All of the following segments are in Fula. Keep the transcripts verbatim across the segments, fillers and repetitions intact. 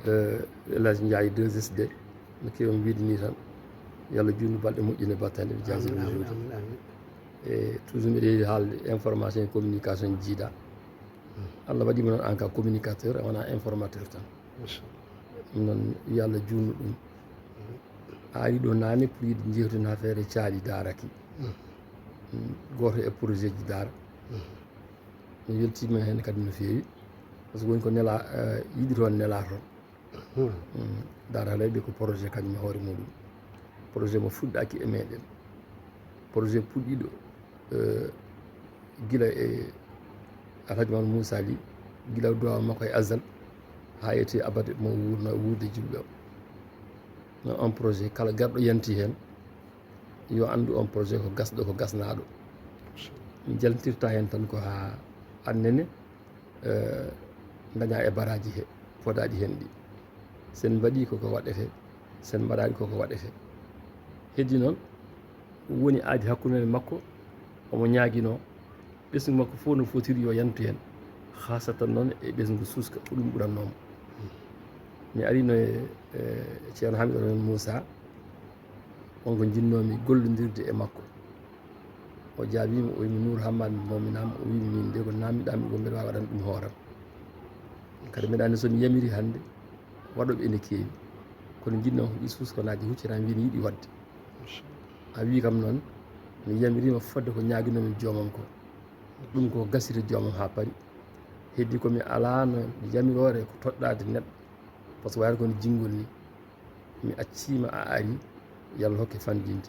Eh, El Hadj Ndiaye deux S D, no keewmi wiide ni tan, yo Allah juutnu balɗe moƴƴina battane, ɓe jaasi ɗum juuɗe. E toujours mbiɗa yiɗi haalde information e communication jiiɗa. Allah waɗima noon en ka communicateur, a wona informateur tan. Ɗum noon, yo Allah juutnu ɗum. A ari ɗo naane pour yiɗde jeewtino affaire caali daara ki. Mm, gooto e projet ji daara. Mi weltiima heen kadi no feewi. Parce que woni ko nela, eh, yiɗi toon nela toon. Mm, daara leyɗe ko projet kañum e hoore muɗum. Projet mo fuɗɗaki e meɗen. Projet puɗɗiɗo, eh, gila e Alhaji Mamadou Moussa Ly, gila duwaw makko e azal, haa yetti abada mo wurno, wuurde julɓe o. No on projet kala garɗo yanti heen, yo anndu on projet ko gasɗo, ko gasnaaɗo. Jaltirta heen tan ko haa annene, eh, daña e baraji he, fodaaɗi heen ɗi. Sen mbaɗi koko waɗete, sen mbaɗaɗi koko waɗete. Heddi noon, woni aadi hakkunde men makko, omo ñaaginoo, ɓesngu makko fof no fotiri yo yantu heen, haasatan noon e ɓesngu suuska, ko ɗum ɓurannoo mo. Mi arino e, e Ceerno Hamidou Moussa, won ko njinnoomi gollondirde e makko. O jaabiima, o wiimi, "Nour Hammad, mi moominaama." O wiimi, "Min de ko naamniɗaa mi ko mbeɗa waawi waɗande ɗum hooram." Kadi mbeɗa anndi so mi yamiri hannde, waɗooɓe ene keewi. Kono njinnoo ko ɗi suuskanaaji huccitaani, mbiɗa yiɗi waɗde. A wii kam noon, mi yamiriima fodde ko ñaaginoomi joomam ko. Ɗum ko gasiri joomam haa paari. Heddi ko mi alaano yamiroore ko toɗɗaade neɗɗo. Par ce que wayata kono jinngol ni. Mi acciima a ari, yo Allah hokke fanndinde.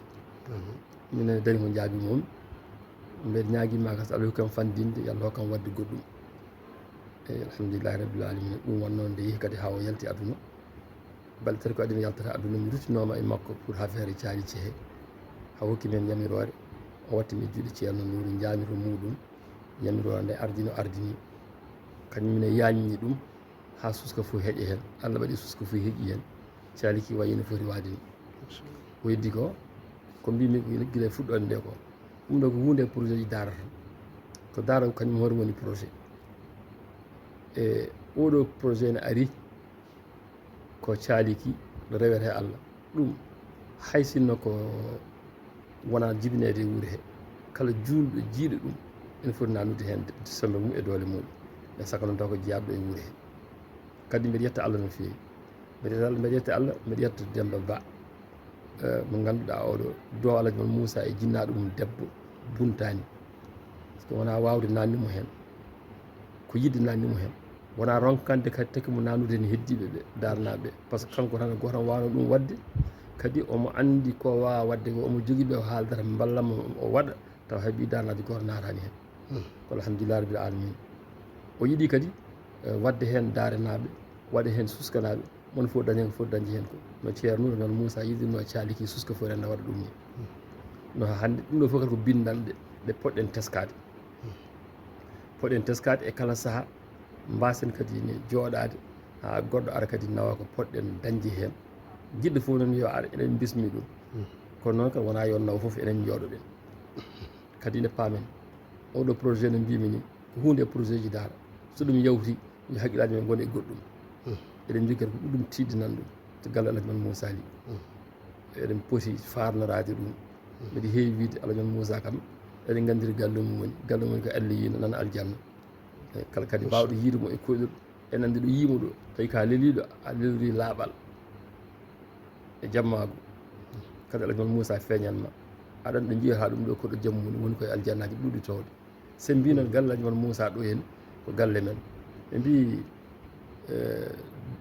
Minen dañi ko njaabi mum. Mbeɗa ñaagii ma kas, Allah hokkam fanndinde, yo Allah hokkam waɗde goɗɗum. Eyi, alhamdulillahi rabbil alamina. Ɗum wonnoo nde yehi kadi haa o yalti aduna. Balɗe tati ko aduna yaltata aduna, mi ruttinooma e makko pour affaire caali cehe. Haa hokki men yamiroore. O watti mi juuɗe Ceerno Nuuru, njaamirde muɗum. Yamiroore nde ardino ardini. Kañum ne yaajni ɗum. Haa suuska fof heƴa heen. Allah waɗi suuska fof heƴi heen. Caali ki wayi no foti waade ni. Ko heddi ko, ko mbimi ko gila e fuɗɗoode nde ko. Ɗum ɗo ko huunde e projet ji daara tan. Ko daara ko kañum hoore woni projet. E oɗo projet ne ari ko caali ki ɗo rewete Allah. Ɗum hay sinno ko wona jibineede e wuure he. Kala juulɗo jiiɗo ɗum ene foti nanude heen sembe mum e doole muɗum. E saka noon taw ko jeyaaɗo e wuure he. Kadi mbeɗa yetta Allah no feewi. Mbeɗa yetta Allah, mbeɗa yetta Allah, mbeɗa yetta Demba Ba. Eh, mo ngannduɗaa oɗo, duwaw Alhaji Moussa e jinnaaɗo mum debbo buntaani. Par ce que wona waawde naatni mo heen. Ko yiɗde naatni mo heen. Wona ronkande kadi taki mo naatnude heen heddiiɓe ɓe, daarnaaɓe ɓe. Par ce que kanko tan gooto tan waawno ɗum waɗde. Kadi omo anndi ko waawa waɗde ko, omo jogii ɓe o haaldata mballa mo o waɗa, tawa hay ɓii daarnaajo gooto naataani heen. Hmm. Ko alhamdulillahi rabbil alamin. O yiɗi kadi, eh, waɗde heen daaranaaɓe, waɗa heen suskanaaɓe, mon fof daña ko foti dañde heen ko. No Ceerno, noon Moussa yiɗirno caali ki suska fof renndo waɗa ɗum ni. Hmm. No hannde, ɗum ɗo fof kadi ko binndanɗe ɗe poɗɗen teskaade. Hmm. Poɗɗen teskaade e kala sahaa, mbaasen kadi ne jooɗaade haa goɗɗo ara kadi nawa ko poɗɗen dañde heen. Jiɗɗo fof noon yo ar, eɗen mbismi ɗum. Hmm. Kono noon kadi wonaa yo naw fof, eɗen njooɗoɗen. Kadi ne paamen. Oɗo projet no mbimi ni, ko huunde e projet ji daara. So ɗum yawti, yo haqqillaaji men ngon e goɗɗum. Hmm. Eɗen njogii kadi ko ɗum tiidinan ɗum. To galle Alhaji Moussa Ly. Hmm. Eɗen poti faarnoraade ɗum. Hmm. Mbeɗa heewi wiide Alhaji Moussa kam, eɗen nganndiri galle mum woni. Galle mum woni ko Allah yino nana aljanna. E kala kadi baawɗo yiide mo e koyɗol, ene anndi ɗo yii mo ɗo, tawi ka leliiɗo, a lelori laaɓal e jammaagu. Kadi Alhaji Moussa feeñan ma. Aɗa anndi ɗo njiyata ɗum ɗo ko ɗo jammu woni, woni koye aljannaaji ɓurɗi toowde. Se mbi noon galle Alhaji Moussa ɗo heen ko galle men. Ɓe mbi, eh,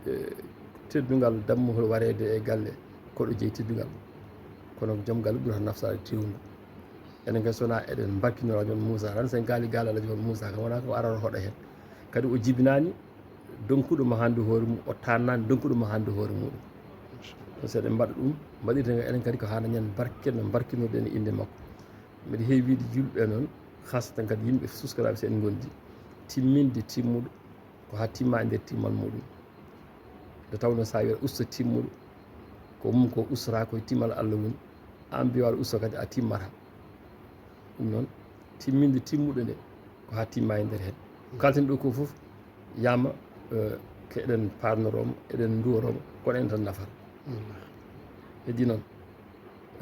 eh, teddungal dammuhol wareede e galle ko ɗo jeyi teddungal. Kono joom galle ɓurata nafsaade tewngu. Enen kadi so wonaa eɗen mbarkinora Alhaji Moussa tan, sen kaali galle Alhaji Moussa kam wonaa ko arata hoɗa heen. Kadi o jibinaani donkuɗo mo hannde hoore mum, o taannaani donkuɗo mo hannde hoore muɗum. So eɗen mbaɗa ɗum, mbaɗirten ko enen kadi ko haa dañen barke no mbarkinirɗen e innde makko. Mbeɗa heewi wiide julɓe noon, haasatan kadi yimɓe suskanaaɓe so en ngondi. Timminde timmuɗo, ko haa timma e nder timmal muɗum. Nde tawnoo so a wiyaama usta timmuɗo, ko mum ko ustata ko e timmal Allah woni. Aan mbiyaɗo usta kadi a timmata. Ɗum noon, timminde timmuɗo nde, ko haa timma e nder heen. Ko kalten ɗo ko fof, yama, eh, Ko eɗen paatnoroo mo, eɗen nduworoo mo, kono en tan nafata. Heddi noon,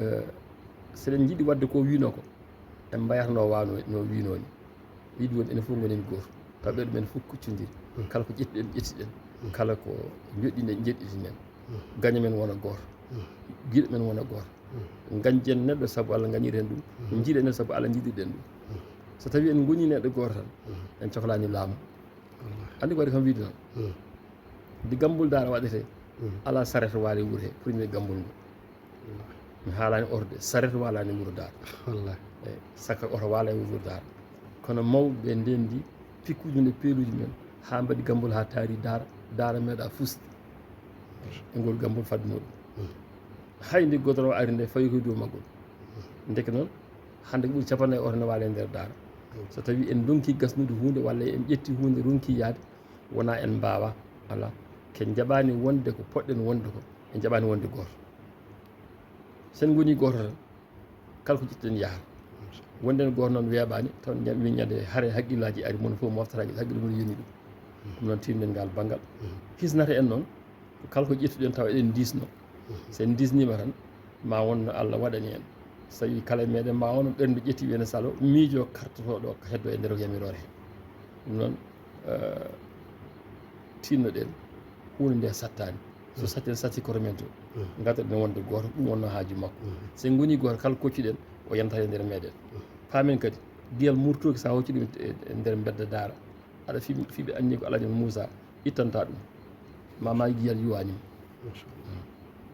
eh, so eɗen njiɗi waɗde ko wiinoo ko, en mbayata no waano, no wiinoo ni. Wiide won enen fof ngonen gooto. Taw ɓeyɗo men fof kuccondiri. Kala ko ƴettuɗen, ƴettuɗen. Kala ko njoɗɗinen, njoɗɗitinen. Gaño men wona gooto. Giɗo men wona gooto. Gañjen neɗɗo sabu Allah gañiri en ɗum. Njiɗen neɗɗo sabu Allah njiɗirɗen ɗum. So tawi en ngoni neɗɗo gooto tan, en cohlaani laamu. Anndi ko waɗi kam wiide noon? Nde Gammbol Daara waɗetee, alaa saret waale wuro he, premier Gammbol ngol. Mi haalaani oto de, saret waalaani wuro Daara. Wallahi. Eyi, saka oto waala e wuro Daara. Kono mawɓe ɓe ndenndi pikkuuji men e peeluuji men, haa mbaɗi Gammbol haa taari Daara, Daara meeɗa fusde. E ngol Gammbol fadde muɗum. Hay nde godoro ari nde, fawi ko e dow maggol. Ndeke noon, hannde ko ɓuri cappanɗe nayi oto ne waale e nder Daara. So tawi en ndonki gasnude huunde walla en ƴetti huunde ronki yahde, wona en mbaawa, alaa. Ko en njaɓaani wonde ko poɗɗen wonde ko, en njaɓaani wonde gooto. So en ngoni gooto tan, kala ko ƴettuɗen yahat. Wonde en gooto noon weeɓaani, taw min ñande hare hakkillaaji ari, mon fof moftata hakkille mum yoni ɗum. Ɗum noon tinnoɗen ngal banngal. Hisnata en noon, ko kala ko ƴettuɗen tawa eɗen ndiisno. So en ndiisniima tan, ma won no Allah waɗani en. So tawi kala e meɗen ma won ɓernde ƴetti wiyande salo, miijo kartotooɗo ko heddo e nder yamiroore he. Ɗum noon, eh, tinnoɗen, huunde nde sattaani. So satti en satti koto men to. Ngaddoɗen wonde gooto, ɗum wonno haaju makko. So en ngoni gooto, kala koccuɗen, o yantata e nder meɗen. Paamen kadi, giyal murtooki so a hocci ɗum e, e nder mbedda Daara. Aɗa fi, fi ɓe anni ko Alhaji Moussa ittanta ɗum. Ma, ma giyal yuwaani mo.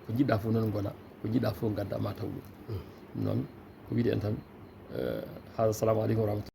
Ko njiɗɗa fof noon ngona, ko njiɗɗa fof ngadda ma taw ɗum. Ɗum noon, ko wiide en tan, eh, haaɗa, assalamu aleykum wa rahmatullah.